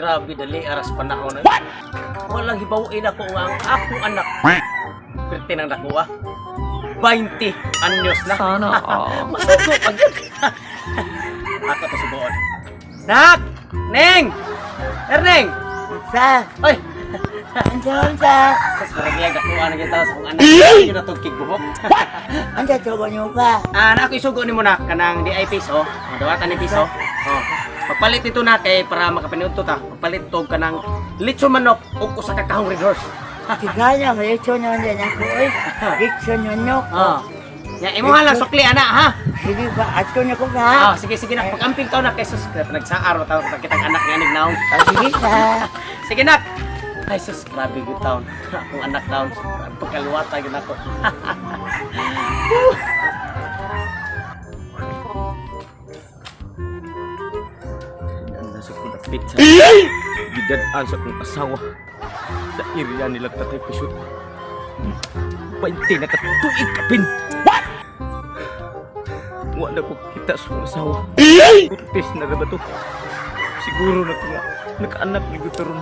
Grabe dali aras panahon na. What? Walang hibawin ako nga ang akong anak. Perti nang nakuha. 20 anyos na. Sana all. Masugo pag yun. Ako to subuon. Nak! Neng! Erneng! Sa, Oy! unsa unsa, Sas parang lang nakuha na kita sa akong anak. Yun na tugkig buhok. unsa tubo niyo ba? Ah, na ako isugo ni mo na kanang DI piso. Oh, dawatan ni piso. Oh. Pagpalit nito na kay para makapaniudto ta. Pagpalit to kanang litson manok ug usa ka kahong Red Horse. Tigana, litson yun din ako eh. Litson yun no. Oh. Ya imo lang sukli ana ha. Sige ba, ato na ko ba? Oh, sige sige na pag-amping taw na kay sus nagsaar taw kitang anak nga nig naong. Ah, sige ba. Sige nak. Ay sus, grabe gyud taon. Akong anak taon. Grabe pagkaluwata gyud ako. Nasa ko dapit sa gidad-an sa akong asawa sa area nila Tatay Pisot. 20 na katuig kapin. What? Wa na ko kita sa akong asawa. Buntis na ra ba to? Siguro na ko nga nakaanak ni ko ron.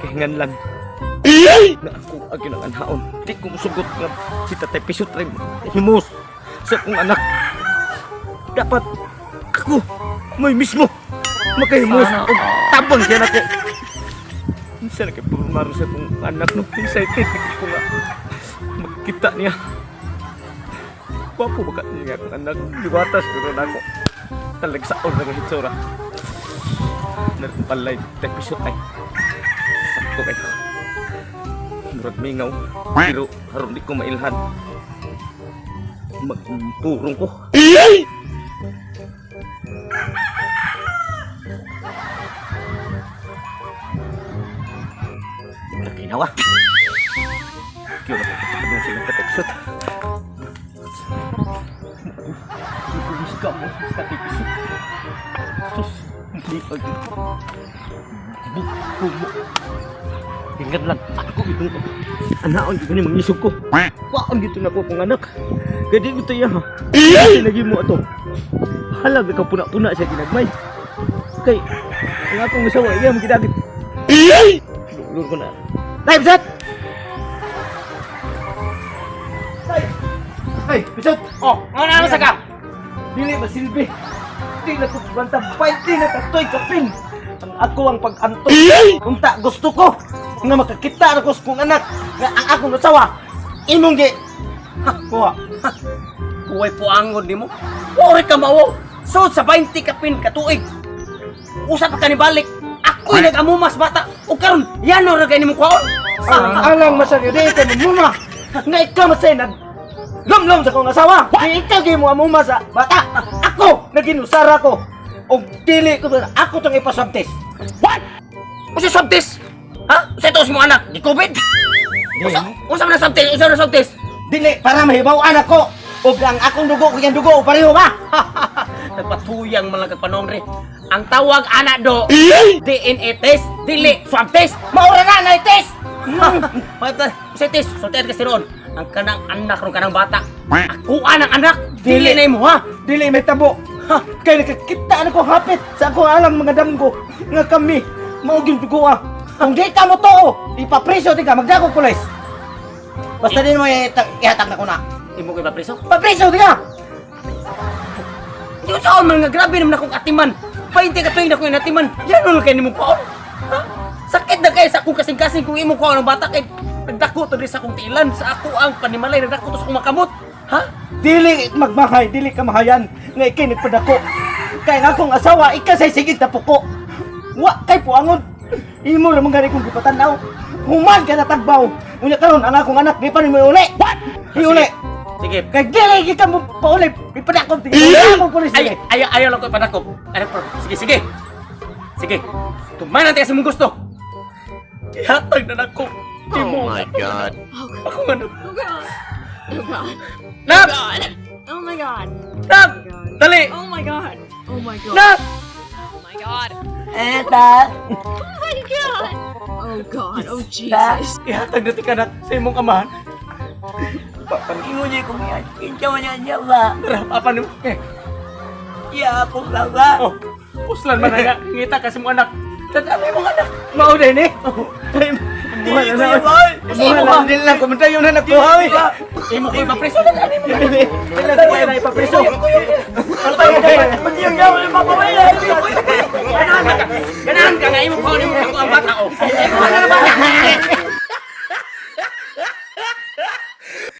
Kahingan lang. Na ako ang ginanganhaon. Di ko musugot nga si Tatay Pisot rin himos sa akong anak. Dapat ako may mismo makahimos Sana og tabang yan ako. Unsa na kay purmaro sa akong anak no? Excited na ko nga makita niya. Gwapo ba ka niya akong anak? Liwatas pero na ako. Talagsaon na nga hitsura. Narapalay, tepisot ay. Sakto kayo. Murag mingaw. Pero haron di ko mailhan. Magpurong ko. Nakinawa. Kyo na pagkatulong silang katepisot. Nagkumis ka mo sa katepisot. Sus, hindi pa yun. Buko mo. Ingat lang, ako itong anaon ko ni mangisog ko. Waon dito na ko kung anak. Kaya di ko tayo ha. Kasi lagi mo ato. Halag ka puna-puna siya ginagmay. Kay, ang akong asawa, iya magidagit. Lulur ko na. Tay, Pisot! Tay! Ay, Pisot! Oh, ngano na sa ka? Dili masilbi. Di na ko banta, 20 na katoy kapin. Ang ako ang pag-antok. Unta gusto ko nga makakita na ko sa kong anak nga ang akong asawa imong gi. Ha, kuha. Ha. Kuway puangon nimo. Wa ka mao. So sa 20 kapin katuig. Usa pa ka ni balik. Ako'y nag-amumas bata. O karon, yano ra kay nimo kwaon. Ang alang masaya di ka muna. Nga ikaw masaya nag lumlum sa kong asawa. Di ikaw gi mo amuma sa bata. Ako naginusara ko. Og dili ko ako tong ipasabtis. What? Usa sabtis? Ha? Usa ito mo anak? Di COVID? Usa, usa man ang sabtis? Usa man ang sabtis? Dili para mahibaw-an ako og ang akong dugo ug iyang dugo pareho ba? Nagpatuyang man lang kag panongre. Ang tawag anak do, DNA test, dili swab test. Maura na na test. Usa test, sultian kasi roon. Ang kanang anak ron kanang bata. Ako ang anak, dili na imo ha. Dili may tabo. Ha, kay nakakita na ko hapit sa akong alang mga damgo nga kami mao gyud dugo ah. Kung di ka mo tuo, ipapriso di ka magdakog pulis. Basta din mo ihatag na ko na. Imo ko ipapriso? Papriso di ka. Di usaon man nga grabe naman akong atiman. 20 ka tuig na ko inatiman. Yan lang kay nimo kwaon. Ha? Sakit na kay sa akong kasing-kasing kung imong kwaon ang bata kay nagdako to diri sa akong tiilan, sa ako ang panimalay nagdako to sa akong makamot. Ha? Dili magmahay, dili ka mahayan nga ikay nagpadako. Kay ang akong asawa ikaw say sige tapuko. Wa kay puangon. Imo ra man gani kong gipatan-aw. Human ka na tagbaw. Unya karon ang akong anak di pa nimo iuli. What? Iuli. Sige. Kay dili gid ka mo pauli. Ipadakop di ka pulis Ay, dili. ay, ayaw lang ko ipadakop. Ano pro? Sige, sige. Sige. Tumanan tayo sa mong gusto. Ihatag na nako. Oh my God. Ako nga na. Oh God. Oh God. Nak! God. Oh my God. Nak! Dali! Oh my God. Oh my God. Nak! Oh my God. Eh, ta. Oh my God. Oh God. Oh Jesus. Ihatag na ti kanak sa imong amahan. Ingon niya kung yan. Kinsa man yan niya ba? Tara, papa nimo. Eh, Iya akong baba. oh, puslan man na nga. Ngita kasi mo anak. Dadami mong anak. Mao din eh. Dili ko yung oy. Imo ha. Dili lang kumanta yung anak ko oy. Imo ko ipapreso. Dadami mong anak. Dili lang ko na ipapreso. Pati yung gawin yung papamaya. Ganahan ka. Ganahan ka nga imo ko ni mo.